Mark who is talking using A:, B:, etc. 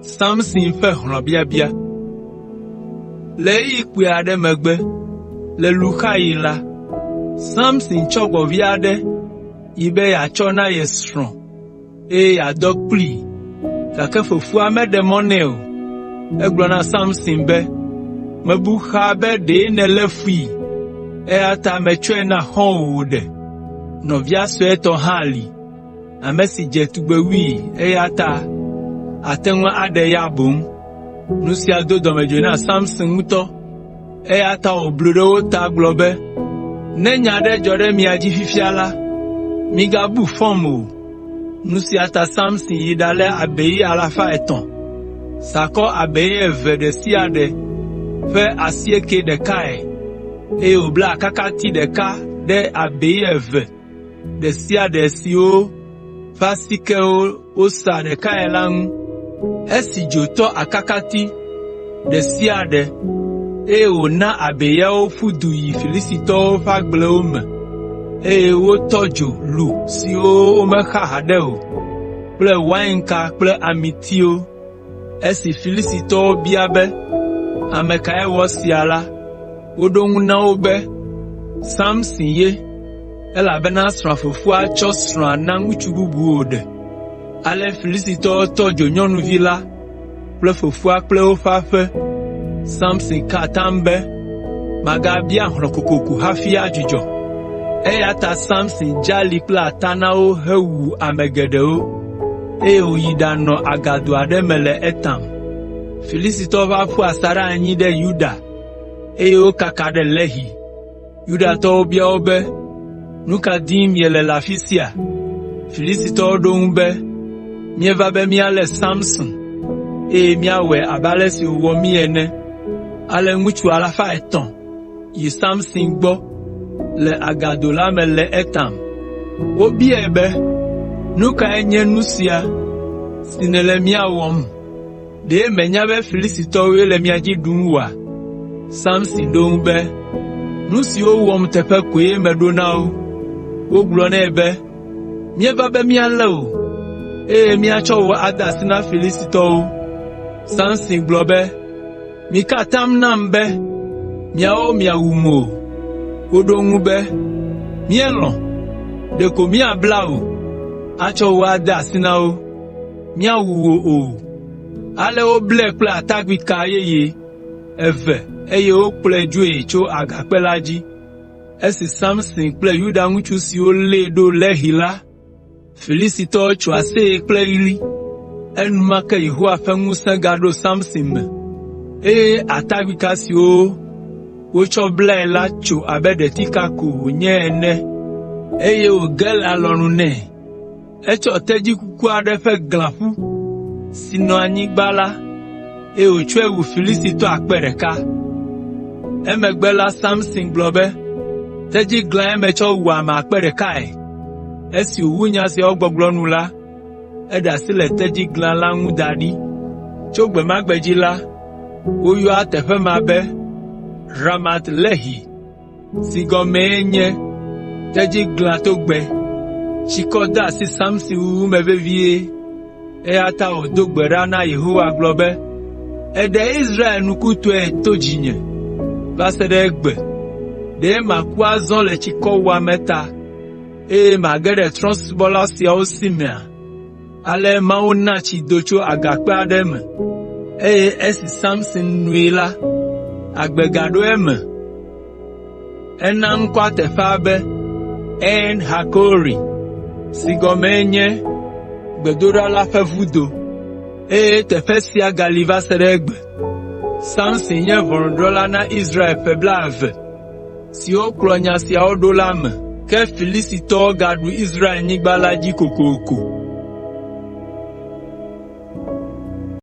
A: Samson ƒe hlɔ̃biabia Le ɣeyiɣi kpui aɖe megbe, le luxaɣi la, Samson tsɔ gbɔ̃vi aɖe yi be yeatsɔ na ye srɔ̃ eye yeadɔ kplii, gake fofoa meɖe mɔ nɛ o. Egblɔ na Samson be, “Mebu xaa be ɖe nèlé fui, eya ta metsɔe na xɔ̃wò wòɖe. Nɔvia suetɔ hã li, ame si dze tugbe wui eya ta àte ŋu aɖe eya boŋ.” Nu sia do dɔmedzoe na Samson ŋutɔ, eya ta wòblu ɖe wo ta gblɔ be, “Ne nya aɖe dzɔ ɖe mia dzi fifia la, migabu fɔm o.” Nu sia ta Samson yi ɖalé abei alafa etɔ̃, sakɔ abei eve ɖe sia ɖe ƒe asieke ɖekae, eye wòbla akakati ɖeka ɖe abei eve ɖe sia ɖe siwo ƒe asikewo wosa ɖekae la ŋu. Esi dzo tɔ akakati ɖe sia ɖe, eye wòna abeiawo ƒu du yi Filistitɔwo ƒe agblewo me, eye wotɔ dzo lu siwo womexa haɖe o kple wainka kple amitiwo. Esi Filistitɔwo bia be, “Ame kae wɔ esia la?” Woɖo eŋu na wo be, “Samson ye, elabena srɔ̃a fofoa tsɔ srɔ̃a na ŋutsu bubu wòɖe.” Ale Filistitɔwo tɔ dzo nyɔnuvi la kple fofoa kple woƒe aƒe. Samson ka atam be, “Magabia hlɔ̃ kokoko hafi adzudzɔ.” Eya ta Samson dze ali kple ata na wo hewu ame geɖewo, eye wòyi ɖanɔ agado aɖe me le Etam. Filistitɔwo va ƒu asaɖa anyi ɖe Yuda eye wokaka ɖe Lehi. Yudatɔwo bia wo be, “Nu ka dim miele le afi sia?” Filistitɔwo ɖo eŋu be, “Míeva be míalé Samson, eye míawɔe abe ale si wòwɔ mí ene.” Ale ŋutsu alafa etɔ̃ yi Samson gbɔ le agado la me le Etam. Wobiae be, “Nu kae nye nu sia si nèle mía wɔm? Ɖe mènya be Filistitɔwoe le mía dzi ɖum oa?” Samson ɖo eŋu be, “Nu si wowɔm teƒe koe meɖo na wo.” Wogblɔ nɛ be, “Míeva be míalé wò, eye míatsɔ wò ade asi na Filistitɔwo.” Samson gblɔ be, “Mika atam nam be miawo miawum o.” Woɖo eŋu be, “Míelɔ̃, ɖeko míabla wò, atsɔ wò ade asi na wo. Míawu wò o.” Ale woblae kple atakpuika yeye eve eye wokplɔe dzoe tso agakpe la dzi. Esi Samson kple Yuda ŋutsu siwo lée ɖo Lehi la, Filistitɔwo tso aseye kple ɣli. Enumake Yehowa ƒe ŋusẽ gaɖo Samson me, eye atakpuika siwo wotsɔ blae la tso abe ɖetika ko wònye ene, eye wòge le alɔnu nɛ. Etsɔ tedzi kuku aɖe ƒe glãƒu si nɔ anyigba la, eye wòtsɔe wu Filistitɔ akpe ɖeka. Emegbe la, Samson gblɔ be, “Tedziglãe metsɔ wu ame akpe ɖekae.” Esi wòwu nya siawo gbɔgblɔ nu la, eɖe asi le tedziglã la ŋu da ɖi. Tso gbe ma gbe dzi la, woyɔa teƒe ma be Ramat Lehi si gɔmee nye “Tedziglãtogbɛ.” Tsikɔ de asi Samson wuwu me vevie, eya ta wòdo gbe ɖa na Yehowa gblɔ be, “Èɖe Israel nukutɔe to dzinye va se ɖe egbe. Ɖe maku azɔ le tsikɔwuame ta, eye mage ɖe trɔ̃subɔla siawo si mea?” Ale Mawu na tsi do tso agakpe aɖe me, eye esi Samson noe la, agbe gaɖo eme. Ena ŋkɔa teƒea be En Hakore si gɔmee nye “Gbedoɖa la ƒe vudo,” eye teƒe sia gali va se ɖe egbe. Samson nye ʋɔnudrɔ̃la na Israel ƒe blaeve siwo kplɔ nya siawo ɖo la me. Ke Filistitɔwo gaɖu Israelnyigba la dzi kokoko.